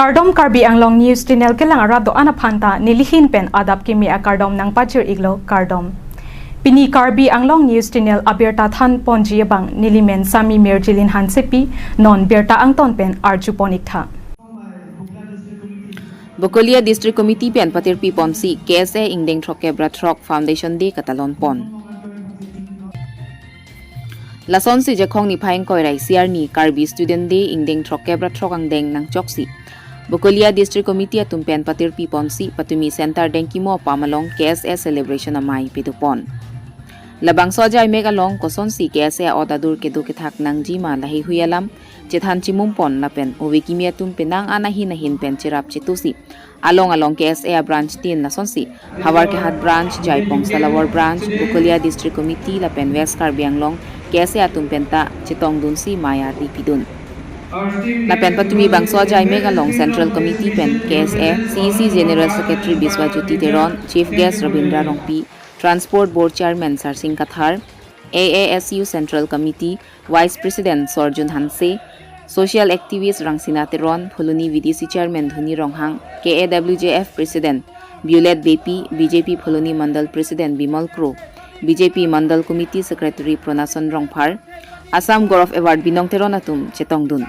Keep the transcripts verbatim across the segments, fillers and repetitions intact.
Kardom, Karbi Anglong News Channel kelang arat do-an aphan ta nelihin pen adap kimi akardom nangpachir-iklo, kardom. Pini Karbi Anglong News Channel abirta thanponji abang nelimen Sami Mirjilin Hansepi, non birta angton pen arjupon-iktha. Bokolia District Committee pen patirpiponsi K S A ingdeng throkkep ra throk Foundation Day katalonpon. Lasonsi Jakhong niphai ingkoi ra isi arni Karbi Student Day ingdeng throkkep ra throk angdeng nangchoksi Bokolia District Committee atum pen patirpiponsi patumi Center Dengkimo apam along K S A celebration amei padopon. Labangso ajaimek along kosonsi K S A a'ot adur kedo kethak nangjima laheihui alam chethan chimumpon lapen ove kimi atum penang an ahin ahin pen cherap chetusi along along K S A abranch tin lasonsi Howraghat branch, Jaipong Salawar branch, Bokolia District Committee lapen West Karbi Anglong K S A atum penta chetongdunsi mei ardi pidun. Lapen patumi bangso ajaimek along Central Committee pen K S A C E C General Secretary Biswajyoti Teron, Chief Guest Rabindra Rongpi, Transport Board Chairman Sarsing Kathar, A A S U Central Committee Vice President Sorjun Hanse, Social Activist Rangsina Teron, Phuloni V D C Chairman Dhoni Ronghang, K A W J F President Violet Beypi, B J P Phuloni Mandal President Bimal Kro, B J P Mandal Committee Secretary Pronason Rongphar, Assam Gaurav Award binong Teron atum chetongdun.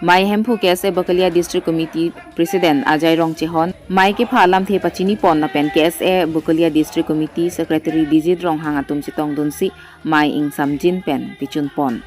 Mei hemphu K S A Bokolia District Committee President Ajai Rongchehon mei kepha alamthe pachinipon lapen K S A Bokolia District Committee Secretary Dijit Ronghang atum chetongdunsi mei ingsamjin pen pichunpon.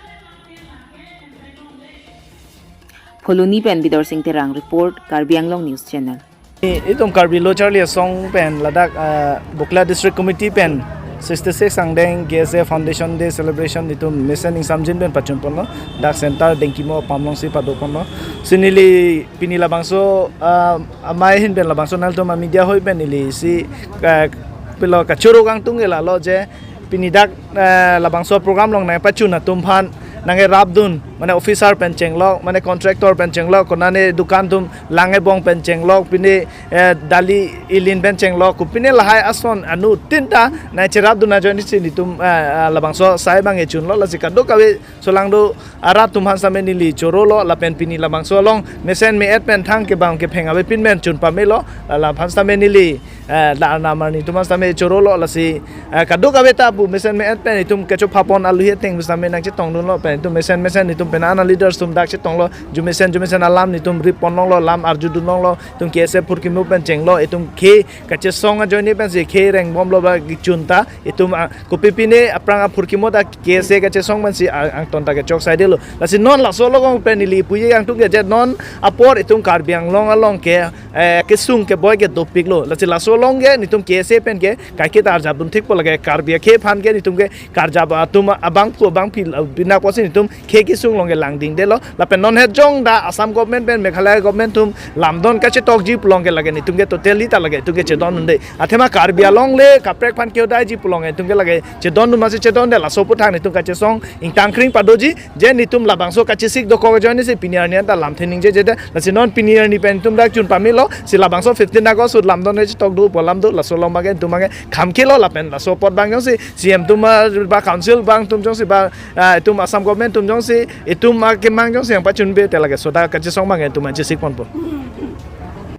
Phuloni pen Bidorsing Terang report, Karbi Anglong News Channel. Itum Karbi Lo Charli Asong pen ladak, ah, Bokolia District Committee pen sixty-six angdeng K S A Foundation Day celebration itum mesen ingsamjin pen pachunponlo, dak Center Dengkimo apam alongsi padoponlo. Si neli pini labangso, ah, amei ahin pen labangso nangtum media hoi pen neli si, ah, pilo kachoro kangtung ke lalo je pini dak, eh, labangso program along nangpachun atum aphan nangkerapdun, mane officer pen chenglok, mane contractor pen chenglok, konane dukan atum lang ebong pen chenglok, pine, eh, dali ilin pen chenglok, kopine lahai ason anuttin ta nangcherapdun ajoinesi nelitum, eh, eh, labangso asai abang echunlo, lasi kadokave solangdo arat atum aphan sitame neli chorolo, lapen pini labangso along mesen me-et pen thang kebang kepheng avepin pen chun pamelo, la, laphan sitame neli, eh, la namar nelitum aphan sitame chorolo, lasi, eh, kadokave ta pu mesen me-et pen itum kechophapon aluhi ateng pu sitame nangchetongdunlo, pen itum mesen mesen itum penang an leaders atum dak chetonglo, jumesen jumesen alam nelitum riponlonglo, lam arjudunlonglo, itum K S A phurkimo pen chenglo, itum khei kachesong ajoine pensi khei rengbomlo ba kechun ta, itum, ah, kopipine aphrang aphurkimo ta K S A kachesong pensi, ah, angton ta kechok saidelo. Lasi non laso along pen neli puji kangtung ke je non apor itum Karbi Anglong along ke, eh, kesung keboi ke dopiklo. Lasi laso along ke nelitum K S A pen ke kaiketa arjapdun thikpo, lake Karbi akhei aphan ke nelitum ke karjap atum abangphu abangpi, uh, bina apotsi nelitum khei kesung along ke langdingdelo. Lapen non het jong dak Assam government pen Meghalaya government atum lamdon kachetokji pu along ke lake nelitum ke totally ta lake itum ke chedondunde. Athema Karbi Anglong le kaprek aphan ke-odaiji pu along itum ke lake chedondun masi chedonde, laso aphuthak nelitum kachesong ingtangkring padoji, je nelitum labangso kachesik dokok ajoinesi pini arni anta lamthe ningjejedet, lasi non pini arni pen itum dak chun pamelo, si labangso fifteen August ahut lamdon kachetokdunpo alam do, laso along abang ke itum abang ke kham kilo lapen laso apot abang jongsi C M atum, ah, ba council abang atum jongsi ba, ah, itum Assam government atum jongsi itum akemang jongsi nangpachunbe te lake soda kachesong abang itum nangchesikponpo.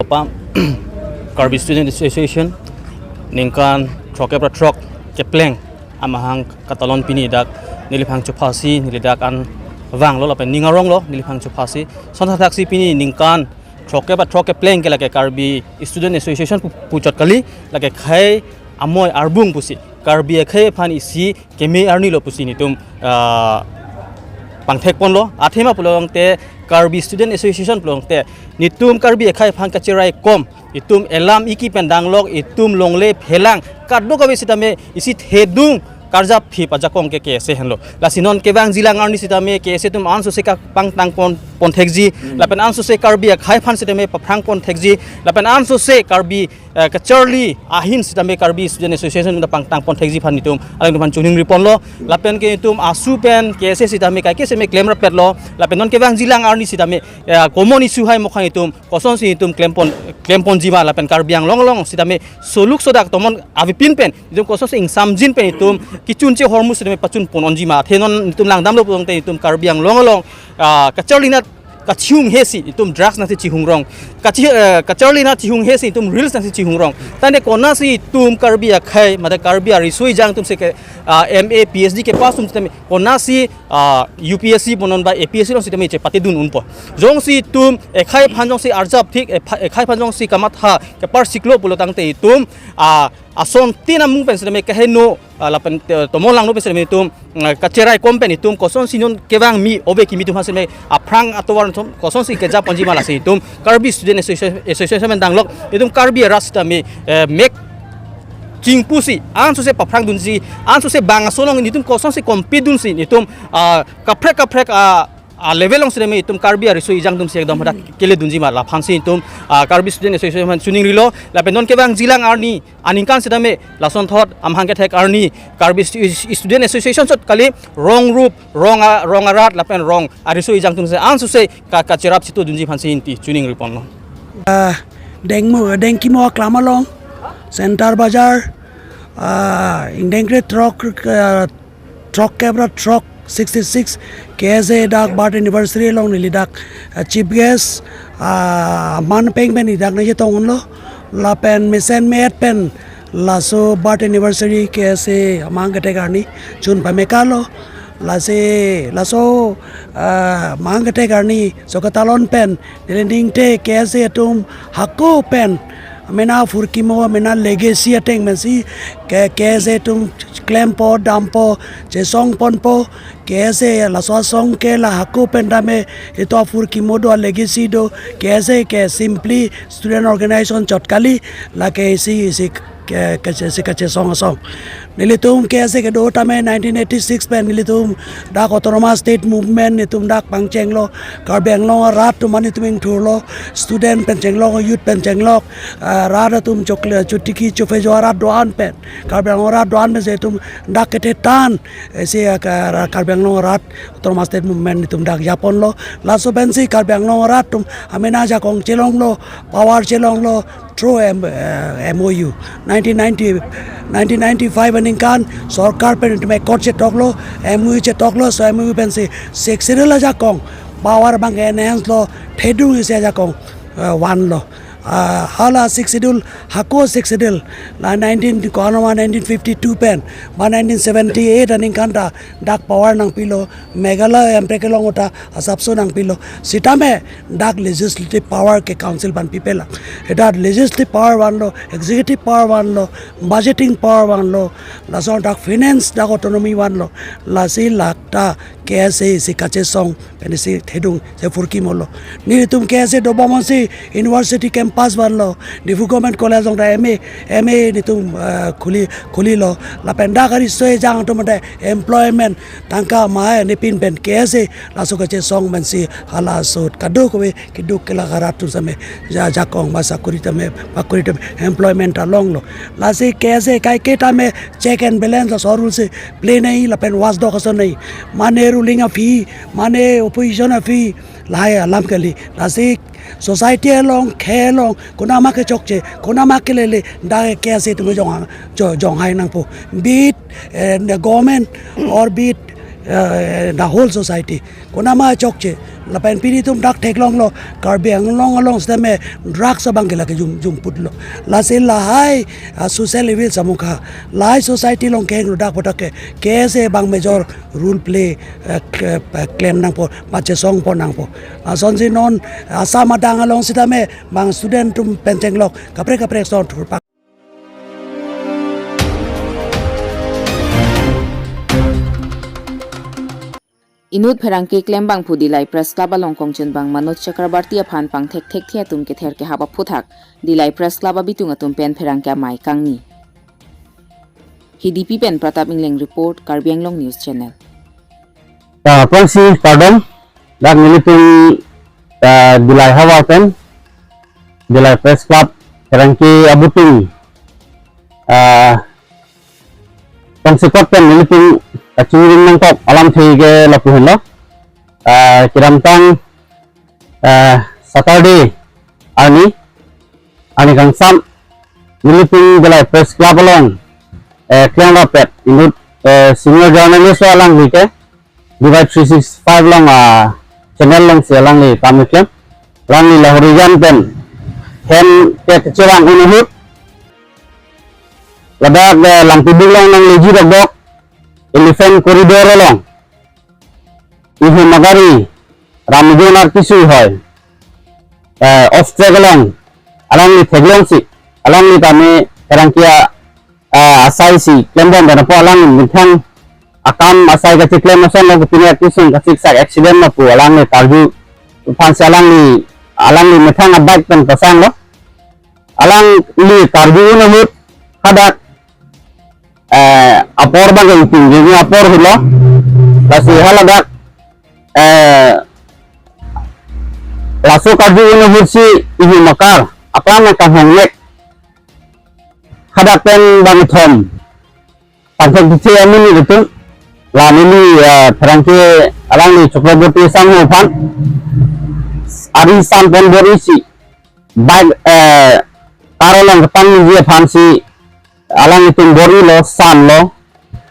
Apa, Karbi Student Association ningkan throkkep ra throk kepleng amahang katalon pini dak neliphan chophasi, neli dak an vanglo lapen ning aronglo neliphan chophasi. Sonthaksi pini ningkan throkkep ra throk kepleng ke lake Karbi Student Association pu, puchot kali, lake khei amoi arbung pusi, Karbi akhei aphan isi keme arnilo pusi nelitum, ah, pangthekponlo. Athema pulote Karbi Student Association pulote nelitum Karbi akhei aphan kacheraikom, itum elam iki pen danglok, itum longle phelang, kadokave sitame isi thedung karjap thip ajakong ke K S A henlo. Lasi non kevangjilang arni sitame K S A atum ansose kapangtangpon, pon thekji, lapen ansose Karbi akhei aphan sitame paphrangpon thekji, lapen ansose Karbi, eh, kacharli ahin sitame Karbi Student Association ta pangtangpon thekji aphan nelitum alangtum aphan choningriponlo. Lapen ke itum ASU pen K S A sitame kaike seme klemrapetlo. Lapen non kevangjilang arni sitame, eh, common issue hai mokhang itum kosonsi itum klempon, klemponjima lapen Karbi Anglong along sitame soluk sodak tomon avepin pen itum kosonsi ingsamjin pen itum kechunche ahormu sitame pachunpon-onjima. Athe non itum langdamlo pulote itum Karbi Anglong along, ah, kacharlinat kachihung he si itum drugs nangsi chihung rong. Kachi, eh, kacharli nang chihung he si itum reels nangsi chihung rong. Tangte konatsi itum Karbi akhei, mate Karbi ariso ejang atum si ke, ah, M A, P H D kepass atum sitame konatsi, ah, U P S C punon ba A P S C along sitame chepatedun unpo. Jongsi itum ekhei aphan jongsi arjap thik, epha-, ekhei aphan jongsi kamatha keparsiklo pulo tangte itum, ah, asontin amung pen sitame keheno, ah, lapen, eh, tomon langno pen sitame itum, ah, kacherai kom pen itum kosonsi non kevang mi ove kimi atum aphan sitame aphrang atovar atum kosonsi kejaponji ma lasi itum Karbi Student Association, Association pen danglok itum Karbi arat sitame, eh, mek chingpusi ansose paphrang dunsi ansose bang aso along itum kosonsi compete dunsi itum, ah, kaprek kaprek, ah, ah, level along sitame itum Karbi ariso ejang atum si ekdom hadak kele dunji ma laphansi itum, ah, Karbi Student Association aphan chiningrilo. Lapen non kevangjilang arni aningkan sitame lasonthot amahang kethek arni Karbi Stu-, Student Association chot kali, rong rup, rong a-, rong arat lapen rong ariso ejang atum si ansose ka, kacherap situ dunji aphansi inti chiningriponlo. Ah, Dengmo, Dengkimo aklam along, Center Bazar, ah, ingdeng kre throk, ah, throk kep ra throk sixty six K S A dak birth anniversary along neli dak, ah, chief guest, ah, man peng pen neli dak nangchetong unlo. Lapen mesen me-et pen laso birth anniversary K S A amahang kethek arni chun pamekalo. Lasi laso, ah, amahang kethek arni so katalon pen neli ningte K S A atum hako pen amena phurkimo, amena legacy ateng pensi ke, K S A atum klempo, dampo, chesongponpo. K S A laso asong ke la hako pen tame itum aphurkimo do, alegacy do. K S A ke simply student organization chot kali, lake isi, isi ke, kachesi kachesong asong. Nelitum K S A kedo tame nineteen eighty six pen nelitum dak Autonomous State Movement nelitum dak pangchenglo, Karbi Anglong arat atum mane itum ingthurlo, student pen chenglok, youth pen chenglok, ah, rat atum chokle chotiki chophejo arat do-an pen, Karbi Anglong arat do-an pensi itum dak kethetan, isi, ah, ka-, ra-, Karbi Anglong arat Autonomous State Movement nelitum dak japonlo. Laso pensi Karbi Anglong arat atum amena ajakong chelonglo, power chelonglo through M-, eh, M O U. Nineteen ninety, nineteen ninety-five aningkan sorkar pen itum accord chetoklo, M O U chetoklo, so M O U pensi Sixth Schedule ajakong power abang enhance lo, thedung isi ajakong, eh, vanlo. Ah, hala Sixth Schedule, hako Sixth Schedule, la nineteen, kono ma nineteen fifty-two pen ba nineteen seventy-eight aningkan ta dak power nangpilo, Meghalaya hemprek kelong uta asapso nangpilo. Sitame dak legislative power ke council aphan pipela. Dak legislative power vanlo, executive power vanlo, budgeting power vanlo, lason dak finance dak autonomy vanlo. Lasi lata K S A si kachesong pensi thedung si phurkimolo. Nelitum K S A dobom si university campus vanlo, Diphu Government College along ta M A, M A nelitum, eh, khuli, khulilo. Lapen dak ariso ejang atum ta employment tangka mai nepin pen K S A laso kachesong pensi halaso kadokave keduk kelak arat atum sitame ja-, jakong ba sakori tame, pakori tame, employment ta longlo. Lasi K S A kaike tame check and balance aso rule si play nangji lapen watchdog ason nangji. Mane ruling aphi, mane opposition aphi, lahai alam kali. Lasi society along, khei along, konat ma kechokche, konat ma kelele, dak K S A atum jong, jo-, jonghai nangpo. Be it, eh, the government or be it, eh, the whole society. Konat ma chokche. Lapen pini itum dak theklonglo, Karbi Anglong along sitame drugs abang ke lake jum, jumputlo. Lasi lahai, ah, social evil samukha, lahai society along keheng dak potak ke, K S A abang major role play, eh, k-, eh, klem nangpo, ba chesongpon nangpo. Lasonsi non Assam adang along sitame bang student atum pen chenglok kaprek kaprek ason thurpak. Inut pherangke klembangphu Dillai Press Club along kongchunbang Manoj Chakrabarti aphan pangthek thekthe atum kether kehap aphuthak Dillai Press Club abitung atum pen pherangke amei kangni. Hidipi pen Pratap Ingleng report, Karbi Anglong News Channel. Ya, aphrangsi kardom, dak nelitum, ah, Dillai havar pen, Dillai Press Club pherangke abitung, ah, tongsekot pen nelitum kachingring nangkok alamthe ke lapu henlo. Ah, kedamtang, ah, Saturday arni, arni kangsam, nelitum Dillai Press Club along, eh, klemrap-et inut, eh, senior journalist alangli ke, D Y three six five along, ah, channel alongsi alangli pame klem. Alangli Lahorijan pen hem ke kechevang un ahut, ladak, eh, Langtibuk along nangleji dokdok, Elephant Corridor along, Ihu Makar, Ramjonar kisui hoi, eh, off track along alangli theklongsi, alangli tame pherangke, ah, asai si klembom pen apot alangli methang akam asai kacheklem ason lo, kopine kisung kachiksak accident ma pu alangli karju aphansi alangli, alangli methang a-bike pen pasang lo. Alangli karju un ahut hadak, eh, apor abang ke ingpin jengji apor ahut lo. Lasi haladak, eh, laso karju un ahutsi Ihu Makar apran nangkanghongnek, hadak pen bangkethom, pangthek tithe amonit atum, la neli, eh, pherangke alangli Chakraborty Sangho aphan ari san pon bor-isi, bike, eh, car along kepangji aphansi alanglitum bor-ilo, sanlo,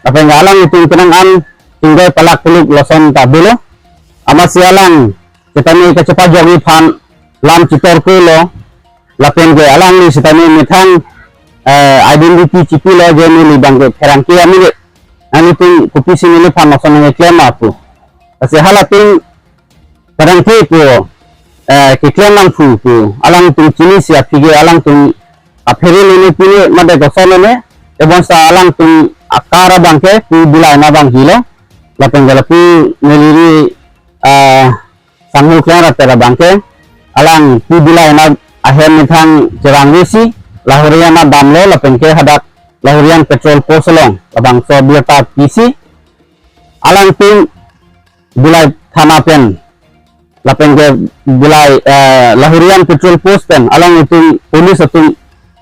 lapen ke alanglitum penang an tinggai palak peluk lason ta dolo. Amatsi alang setame kachepajokji aphan lam chitor kelo, lapen ke alangli setame methang, eh, identity chipilo, je neli abang ke pherangke amonit, nanglitum kopisi neliphan lason nangkeklem ma pu. Lasi halatum pherangke pu, eh, keklem nangphu pu alangtum chinisi aphi ke alangtum aphere lone pine mate koson lone, ebonta alangtum a-car abang ke pu bilai na abang helo, lapen ke lapu neli ri, eh, Sangho klem rat abang ke alang pu bilai na ahem methang chevangvesi Lahorijan adamlo, lapen ke hadak Lahorijan petrol post along labangso abirta pisi alangtum Dillai thana pen, lapen ke Dillai, eh, Lahorijan petrol post pen alanglitum police atum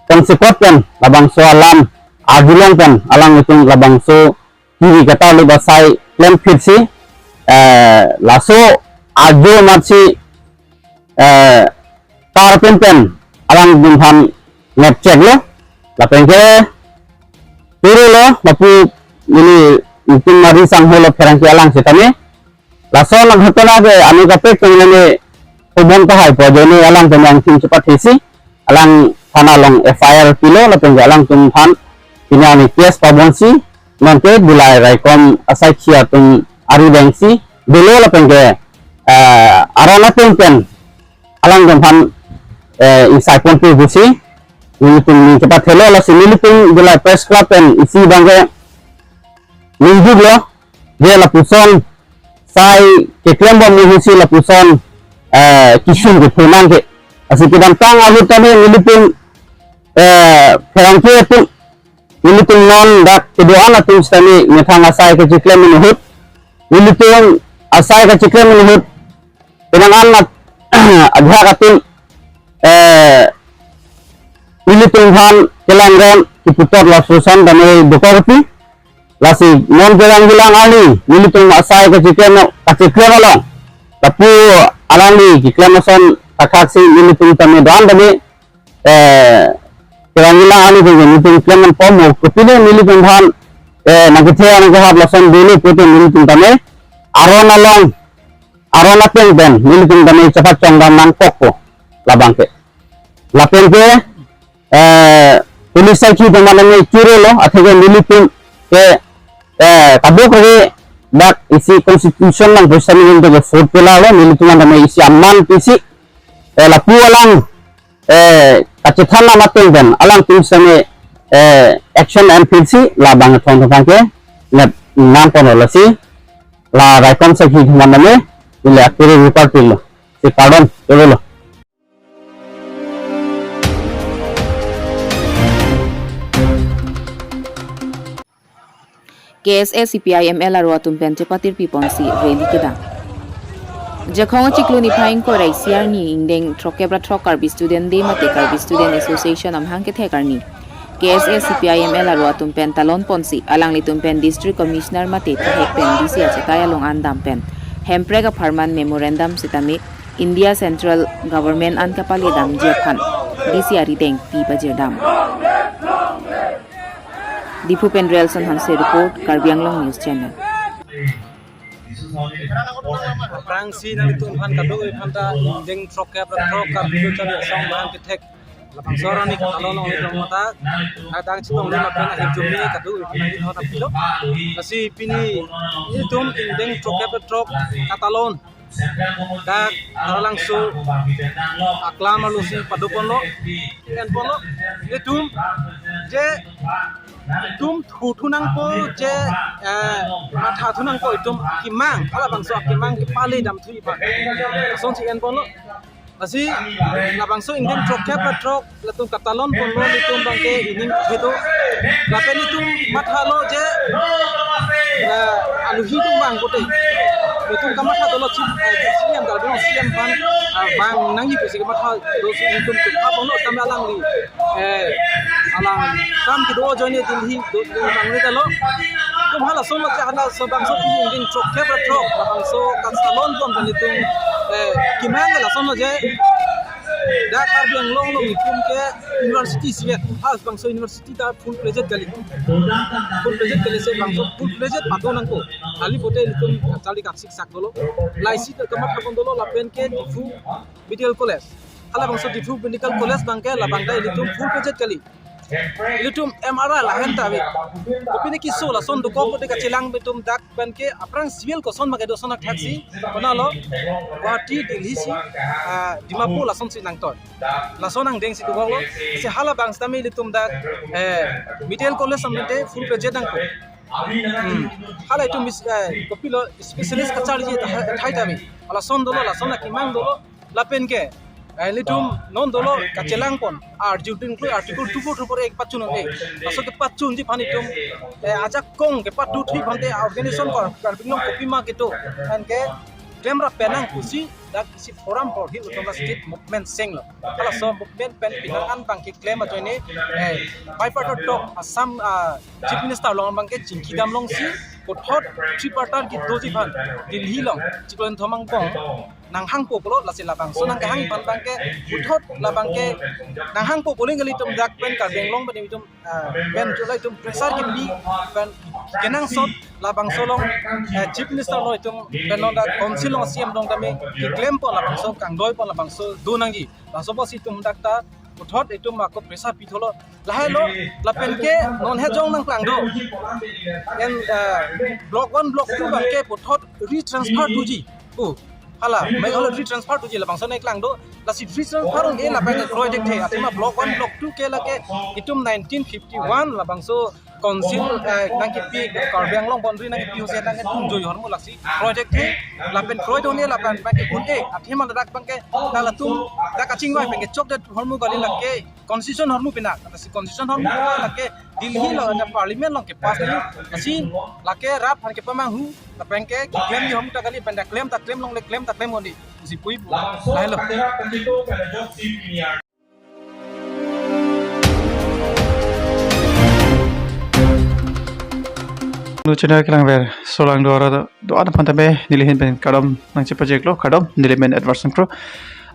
tongsekot pen labangso alam arjulong pen alanglitum labangso kiri katarlip asai klemphitsi, eh, laso ajo amatsi, eh, car pen pen alangtum aphan nepcheklo, lapen ke turlo, lapu neli Nitin Mari Sangho lo pherangke alang setame. Laso nanghatona ke anu kaprek pen neli khobon tahai pu ajoine alangtum nangthim chepathesi, alang thana along F I R pilo, lapen ke alangtum aphan pini arni case pabonsi, non ke Dillai raikom asaikhi atum arideng si dolo, lapen ke, eh, aron ateng pen alangtum aphan, eh, ingsai ponpe pusi nelitum ning chepathelo. Lasi nelitum Dillai Press Club pen isi abang ke ningduklo, je lapuson sai keklembom muhusi lapuson, eh, kisung ke phunang ke. Lasi kedamtang ahut tame nelitum, eh, pherangke atum, nelitum non dak kedo-an atum setame methang asai kacheklem ahut, nelitum asai kacheklem ahut, penang an nat adhak atum, eh, nelitum aphan kelang ren kiputot lapuson tame dokok pi. Lasi non kerang bilang ali nelitum asai kacheklem, kacheklem along, lapu alangli keklem ason thakthak si nelitum tame do-an tame, eh, kerang bilang ali tame nelitum klem an pomo, kopine nelitum aphan, eh, nangkethe nangkehap lason dolo pute nelitum tame aron along, aron ateng pen nelitum tame chepachongdam nangkokpo labang ke. Lapen ke, eh, police saikhi teman tame churolo, atheke nelitum ke, eh, kadokave dak isi constitution along pusitame nelitum ke fourth pillar lo, nelitum tame isi aman pisi, eh, lapu alang, eh, kachethan amat ateng pen alangtum setame, eh, action enphitsi labang thon thon ke nep nang kono lasi la raikom saikhi teman tame, neli akiri ripar pilo. Si pardon, cholo lo. K S A C P I M L aro atum pen chepatirpi ponsi rally kedam. Jakhong achiklo niphai ingkoi ra isi arni ingdeng throkkep ra throk Karbi Student Day mate Karbi Student Association amahang kethek arni K S A C P I M L aro atum pen talon ponsi alanglitum pen District Commissioner mate thihek pen D C achetai along an dam pen Hemprek apharman memorandum setame India Central Government an kapale damji aphan D C arideng pi pajirdam. Diphu pen Relson Hanse report, Karbi Anglong News Channel. Aphrangsi nanglitum aphan kadokave aphanta ingdeng throkkep ra throk Karbi Lo Charli Asong Mahang Kethek labangso arni katalon along ilitum mata adang chetong lun lapen ahirjume kadokave aphan nangkethot apilo. Lasi pini ilitum ingdeng throkkep ra throk katalon dak Taralangso aklam arlosi padoponlo, enponlo. Ilitum je itum thu thu nangpo je, eh, matha thu nangpo itum akemang, halabangso akemang kepale damthu iba. Asonsi enponlo. Lasi labangso ingdeng throkkep ra throk latum katalon ponlo, ilitum abangke ining kedo. Lapen itum mathalo je, eh, aluhi atum vang pote, itum kamatha dolo, chief, eh, C M, Karbi Anglong C M aphan, ah, vang nangji pusi kamatha do si itum tu ha bono kami alangli, eh, alang kam kedo ajoine Delhi do, do bang ni dalo. Itum halason lo je halaso bangso ingdeng throkkep ra throk labangso katalon pon pen itum, eh, akemang ke lason lo je dak Karbi Anglong along itum ke university isivet, halabangso university ta full fledged kali. Full fledged kali, si bangso full fledged pato nangpo. Kali pote itum charli kaksik sak dolo. Laisi ta kamatha pon dolo, lapen ke Diphu Medical College. Halabangso Diphu Medical College abangke labang ta ilitum full fledged kali. Ilitum M R I lahen ta ave. Kopine keso lason dokok pote kachelang pen itum dak pen ke aphrang civil koson ma kedo ason athaksi, konatlo Guwahati, Delhi si, ah, Dimapur lasonsi nangtoi. Lason angdengsi dokoklo. Si halabang setame ilitum dak, eh, Medical College samrete full fledged nangpo. Hmm. Hala itum mis-, eh, kopilo specialist kacharliji athai ta ave. Lason dolo, lason akemang dolo. Lapen ke, eh, ilitum non dolo kachelang pon. Arju ding klu Article two four two four A kepachun un-e. Laso kepachunji aphan itum, eh, ajakong kepathu thip aphan te organization ko Karbi Anglong kopima kedo, anke klem ra penang pusi dak isi Forum for Hill Autonomous State movement senglo. Halaso movement pen pinang an abangke klem ajoine, eh, bipartite talk Assam, ah, Chief Minister along abangke chingki dam longsi puthot tripartite kedoji aphan Delhi along chiklo thom angbong nanghangpo pulo, lasi labangso nangkehang aphan abangke puthot labangke nanghangpo pu aling kali itum dak pen Karbi Anglong pen itum, ah, pen chula itum pressure kepi pen kenangsot labangso along, eh, Chief Minister lo itum pen along dak council along C M along tame keklem pon labangso kangdoi pon labangso do nangji. Laso apotsi itum dak ta puthot itum ako pressure pitholo. Lahelo, lapen ke non he jong nangklang do. En, eh, block one, block two abangke puthot retransfer thuji. Oh, hala, Meghalaya retransfer thuji labangso nangklang do. Lasi retransfer un-e lapen kroi thekthe. Athema block one, block two ke lake itum nineteen fifty-one labangso council, eh, nangkepi Karbi Anglong boundary nangkepi hose nangketum joi hormu laksi kroi thekthe. Lapen kroi do-un-e lapen abangke un-e. Athema ladak abangke ta latum dak kachingvai pen kechokdet hormu kali lake constitution hormu pina, lasi constitution hormu pina lake Delhi along, parliament along kepass ni, lasi lake rat aphan kepamanghu, lapen ke keklemji hormu ta kali, pen ta klem ta klem longle, klem ta klem un-e, lasi puipo, lahelo. Nu channel kelangver, solang do aro do, do-an aphan tame neli ahin pen kardom nangchepajirlo, kardom, neli men Edwardson Kro.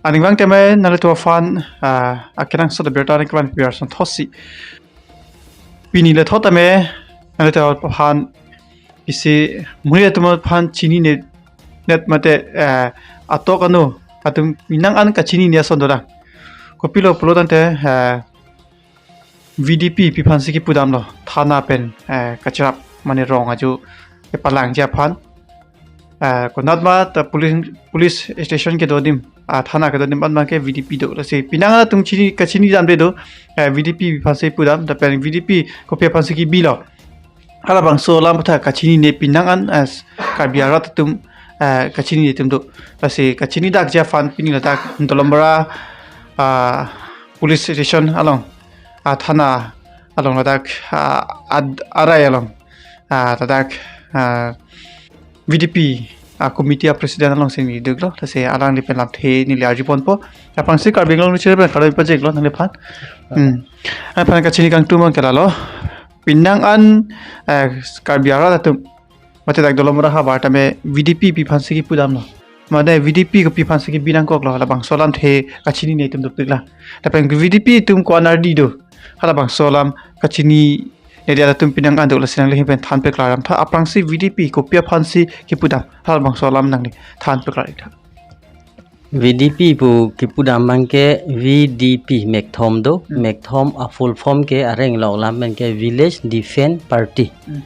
Aning vang tame nanglitum aphan, ah, akenangsot abirta nangkevan piar son thosi. Pini le thot tame nanglitum aphan isi muri atum aphan chinine net mate, eh, atok anu atum pinang an kachinine ason dolang. Kopilo pulo tangte, eh, V D P pi aphansi kipudamlo, thana pen, eh, kachirap mane rong aju kepalangji aphan. Eh, konat ma ta police, police station kedo adim, ah, thana kedo adim an abangke V D P do. Lasi pinang atum chini, kachini damde do, eh, V D P pi aphansi pudam, lapen V D P kopi aphansi kibilo. Halabangso alam aphuthak kachinine pinang an, eh, Karbi arat atum, eh, kachinine atum do. Lasi kachini dakji aphan pini ladak Dolamara, ah, police station along, ah, thana along ladak, ah, ad-, arai along, ah, ladak, ah, V D P, ah, committee a president alongsi neli duklo, lasi alangli pen lamthe neli arjuponpo. Aphrangsi Karbi Anglong News channel pen kardom pajirlo nangliphan. Hmm. Aphan kachini kangtum abangke lalo. Pinang an, eh, Karbi arat atum mate dak Dolamara havar tame V D P pi aphansi kipudamlo. Mane V D P kopi aphansi kibi nangkoklo, labangso alamthe kachinine atum dopiklang. Lapen V D P atum ko-an ardi do, halabangso alam kachini Neli adatum pinang anduk lasi nangli ahin pen than peklar damtha, aphrangsi V D P kopi aphansi kipudam, halabangso alam nangli than peklar iktha. V D P pu kipudam abangke V D P mekthom do, Hmm. mekthom a full form ke areng lok lam abangke Village Defence Party. Hmm.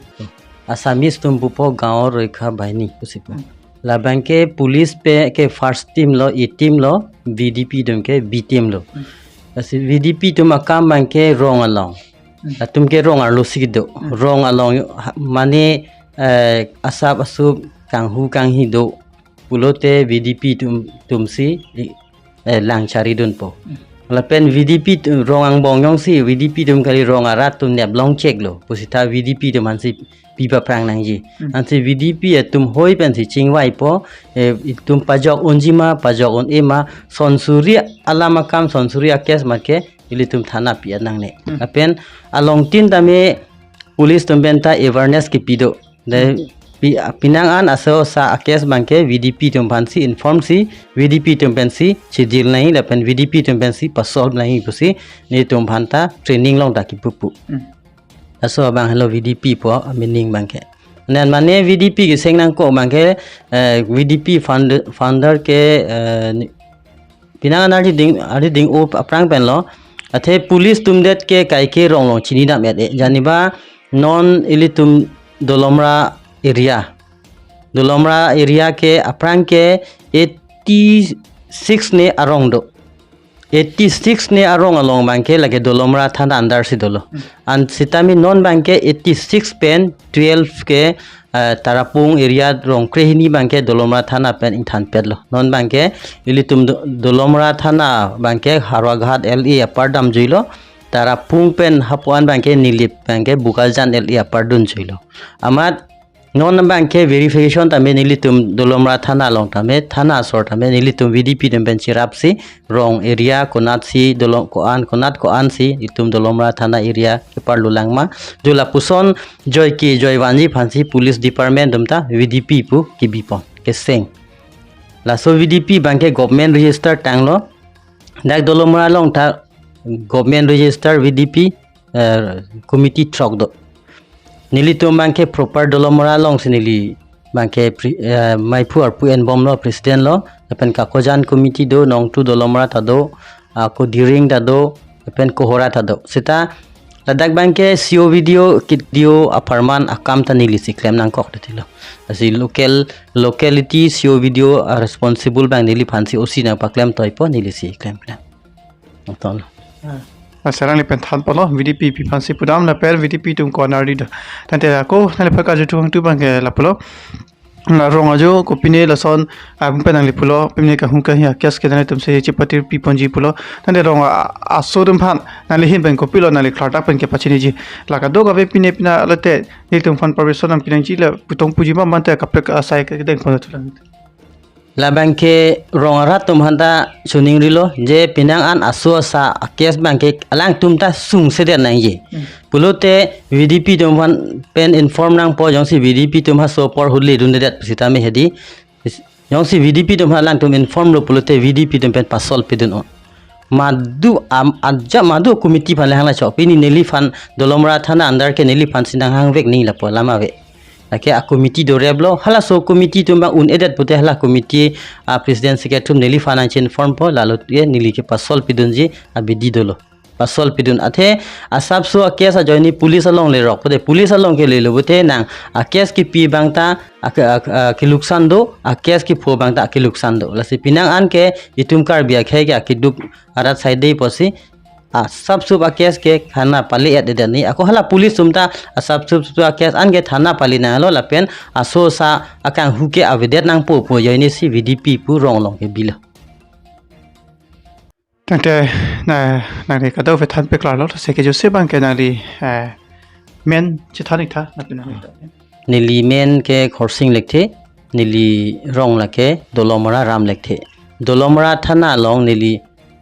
Assamese atum pupo Gaon Rokha Bahini pusi pu. Hmm. Labangke police pen ke first team lo, A team lo, V D P atum ke B team lo. Hmm. Lasi V D P atum akam abangke rong along. Hmm. Latum ke rong arlosi do. Hmm. Rong along ha-, mane, eh, asap asup kanghu kanghi do pulote V D P atum, atumsi, eh, lang charidunpo. Hmm. Lapen V D P atum rong angbong jongsi V D P atum kali, rong arat atum neplong chek lo pusita V D P atum aphansi pi paphrang nangji. Hmm. Ansi V D P atum hoi pensi chingvaipo, eh, itum pajok unji ma, pajok un-e ma, sonsuri alam akam, sonsuri a case make ilitum thana pi-et nangne. Hmm. Lapen alongtin tame police atum penta awareness kipi do. De Hmm. pi-, pinang an aso sa a case abangke V D P atum aphansi inform si, V D P atum pensi chidil nangji, lapen V D P atum pensi pasolve nangji pusi nelitum aphanta training along ta kipupu. Hmm. Laso abang helo V D P pu meaning abangke. Nen mane V D P keseng nangkok abangke, eh, V D P founder, founder ke, eh, ni-, pinang an ardi ding, ardi ding-o aphrang pen lo. Athe police atum det ke kaike rong along chinidam-et-e. Janiba non ilitum Dolamara area. Dolamara area ke aphrang ke eighty-six ne arong do. Eighty-six ne arong along abangke lake Dolamara thana under si dolo. Hmm. An sitame non abangke eighty-six pen twelve ke, eh, Tarapung area rong krehini abangke Dolamara thana pen ingthanpetlo. Non abangke ilitum Do-, Dolamara thana abangke Howraghat L A apar damjuilo. Tarapung pen hapu-an abangke Nilip abangke Bokajan L A apar dunjuilo. Amat non abangke verification tame nelitum Dolamara thana along tame, thana asor tame nelitum V D P atum pen cherapsi rong area konatsi dolom ko-an, konat ko-ansi itum Dolamara thana area keparlu lang ma. Jo lapuson joi ke joi vanji aphansi police department atum ta V D P pu kibipon keseng. Laso V D P abangke government register tanglo. Dak Dolamara along ta government register V D P, eh, committee throk do. Nelitum abangke proper Dolamara alongsi neli abangke pre-, eh, maiphu arpu enbomlo, president lo, lapen Kakojan committee do, Nongtu Dolamara ta do, ako Diring ta do, lapen Kohora ta do. Seta ladak abangke C O V D O, kit D O apharman akam ta nelisi klem nangkok detilo. Lasi local, locality C O V D O a responsible abang neliphansi O C nangpaklem toipo, nelisi klemklem. Atol. Ah, sarang neli pen thanponlo, V D P pi aphansi pudam lapen V D P atum ko-an ardi do. Tangte ako nangliphan karju thuang tu abangke lapulo. La rong ajo kopine lason, ah, pun pen nangli pulo, pine kanghu kanghi a case ke nanglitumsi chepatir piponji pulo. Tangte rong a-, aso atum aphan nangli ahin pen kopilo nangli klardak pen kepachiniji. La kadokave pine pina lote nelitum aphan permission nangpi nangji, la putong puji ma mante kaprek asai kedeng pon tulang. Labangke rong arat atum aphanta choningrilo je pinang an aso asa a case abangke alangtum ta sungsedet nangji. Hmm. Pulote V D P atum aphan pen inform nangpo, jongsi V D P atum ha so apor hule dundedet sitame hedi. Jongsi V D P atum ha alangtum inform lo pulote V D P atum pen pasolve pidun-o. Madu am, aja madu committee aphan le hangla chok. Pini neliphan Dolamara thana under ke neliphansi nanghangvek nangji lapu alam ave. Lake a committee doreplo, halaso committee atum abang un-edet pute hala committee a president secretary atum neliphan nangchi-informpo, lalo ke neli kepasolve pidunji abidi dolo. Pasolve pidun athe asapso a case ajoine police along lerok pute, police along ke lelo pute nang a case kipi abang ta a ke, a, a keluksan do, a case kipho abang ta a keluksan do. Lasi pinang an ke itum Karbi akhei ke akeduk arat saide pusi asapsup a case ke thana pali-et dedet nangji. Ako hala police atum ta asapsup a case an ke thana pali nanglo lapen aso asa akanghu ke avedet nangpo pu ajoinesi V D P pu rong along ke bilo. Tangte na, nangli kadokave than peklarlo, lasi kejutsi abangke nangli, eh, men chethan iktha, lapen nangli. Neli men ke Khorsing Lekthe, neli rong lake Dolamara Ram Lekthe. Dolamara thana along neli,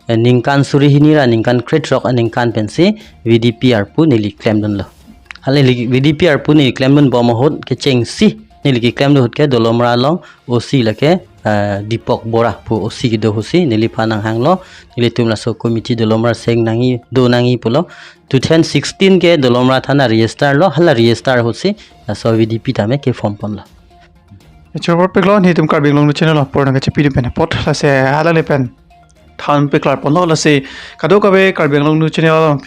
eh, ningkan suri hini ra ningkan krethrok aningkan pensi V D P arpu neli klemdunlo. Hal neli V D P arpu neli klemdunbom ahut kechengsi neli keklemdun ahut ke Dolamara along O C lake eh, Deepak Bora pu O C kedo ahutsi neliphan nanghanglo, nelitum laso committee Dolamara seng nangji, do nangji pulo. Two thousand sixteen ke Dolamara thana register lo, hala register ahutsi laso V D P tame ke form ponlo. Chorpiklo, netum Karbi Anglong News Channel apor nangkachepi pen apot, lasi hala le pen than peklar ponlo, lasi kadokave Karbi Anglong News Channel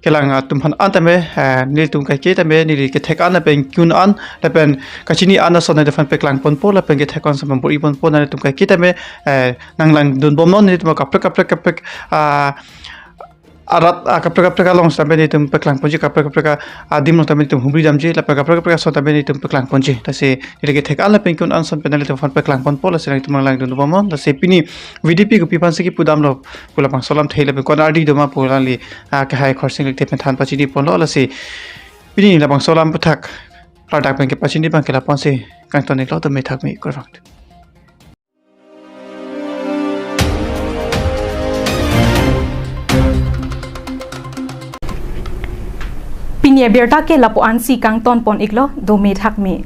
kelang atum aphan an tame, eh, netum kaike tame, neli kethek an lapen kun an lapen kachini an ason neliphan peklang ponpo, lapen kethek an ason pambor-i ponpo, netum kaike tame, eh, nanglangdun bomnon, netum kaprek kaprek kaprek, ah, arat, ah, kaprek kaprek along tame netum peklang ponji, kaprek kaprek adim along tame netum humri damji, lapen kaprek kaprek ason tame netum peklang ponji. Lasi neli kethek an lapen kun an ason pen neliphan peklang ponpo, lasi netum nanglangdun bomnon. Lasi pini V D P kopi aphansi kipudamlo pu labangso alam thei lapen konat ardi doma pu alangli, ah, kehai Khorsing Lekthe pen than pachini ponlo, lasi pini labangso alam aphuthak ladak pen kepachini abang ke lapu-ansi kangton-iklo, dome thakme, kurvangthu. Pini abirta ke lapu-ansi kangton pon-iklo, dome thakme.